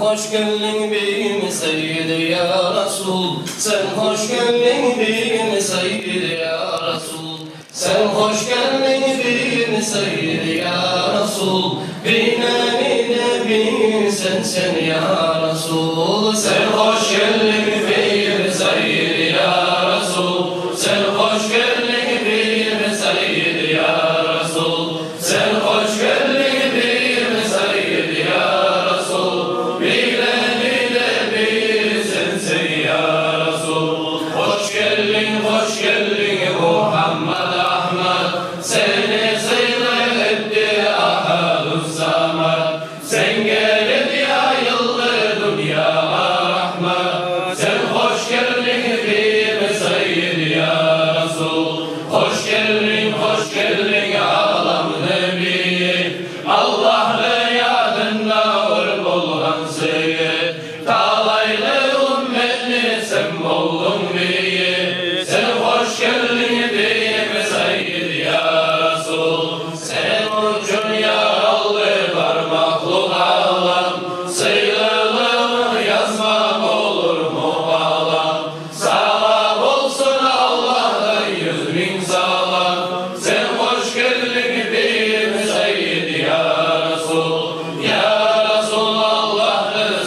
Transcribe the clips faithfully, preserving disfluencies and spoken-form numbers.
Хош гелдинг, бийим, сайид, я Расул. Сен хош гелдинг, бийим, сайид, я Расул. Сен хош гелдинг, бийим, сайид, я Расул. Бийлени де бийим сенсен, я Расул. Сен хош гелдинг, бийим, сайид, я Расул. Сен хош гелдинг, бийим, сайид, я Расул. Сен хош гелдинг, бийим, сайид, я Расул. Бийлени де бийим сенсен, я Расул. Хош гелдинг, хош гелдинг, Мугьаммат Агьмат. Сени сыйлы этди Агьадус-Самад. Сен гелип яйылды дюньягъа рагьмат. Сен хош гелдинг, бийим, сайид, я Расул. Хош гелдинг, хош гелдинг, аламны бийи. Аллагьны янында оьр болгъан сыйы. Талайлы умметни сен болдунг бийи. Сен хош гелдинг, бийим, сайид, я Расул. Сен учун яралды бар махлукъ алам. Сыйлылыгъынг язма болурму къалам? Сагъа болсун Аллагьдан юз минг салам. Сен хош гелдинг, бийим, сайид, я Расул. Я Расул, Аллагьны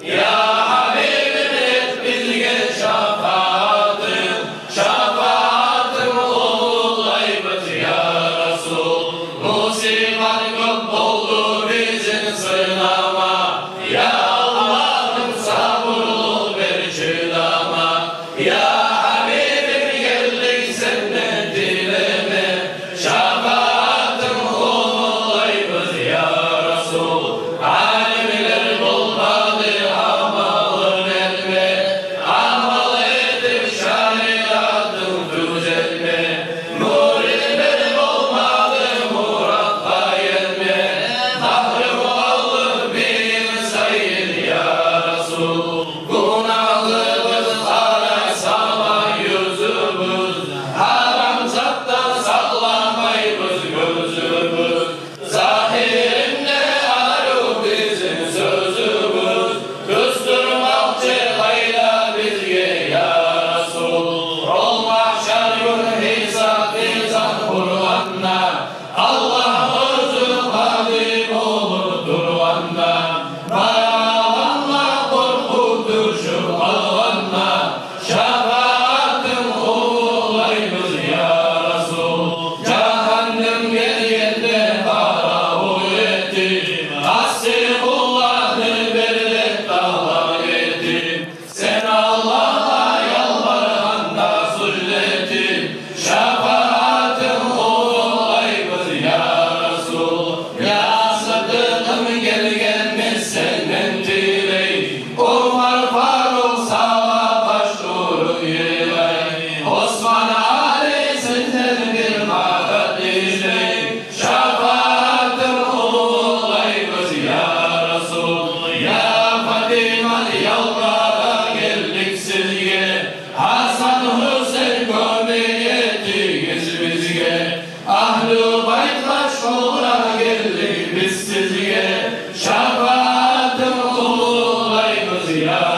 Я гьабибим, эт бизге шапаатынг, шапаатынг уллулайбыз, я Расул. Мусибат кёп болду бизин сынама, я Аллагьым, сабурлукъ бер чыдама. Я гьабибим, гелдик сенден тилеме, шапаатынг уллулайбыз, я Расул. Алимлер болмады амалын этме, амал этип шариатынг тюзетме. Мюридлер болмады муратгъа етме, магьрюм къалдыкъ бийин сайын, я Расул. Гюнагьлыбыз къара сала юзюбюз, гьарам затдан саламайбыз гёзюбюз. Загьиринде арив бизин сёзюбюз, тюз турмакъчы къайда бизге, я Расул. Ол магьшар гюн гьисап-мизан Къуранда, Аллагь оьзю къади болуп тургъанда, барагъанлар къоркъуп тюшюп къалгъанда, шапаатынг уллулайбыз, я Расул. Жагьаннем гелгенде къаравул этип, асси къулланы бир де талакъ этип, сен Аллагьгъа ялбаргъанда сужда этип, шапаатынг уллулайбыз, я Расул. Я Сыддыкъым, гелгенбиз сенден тилей, Умар Фарукъ сагъа баш уруп йылай, Осман, Али сенден бир мадат излей. Шапаатынг уллулайбыз, я Расул. Я Фатима, ялбара гелдик сизге, Гьасан, Гьусейн, кёмек этигиз бизге. Агьлу байт машгъулгъа гелдик биз сизге, шапаатынг уллулайбыз, я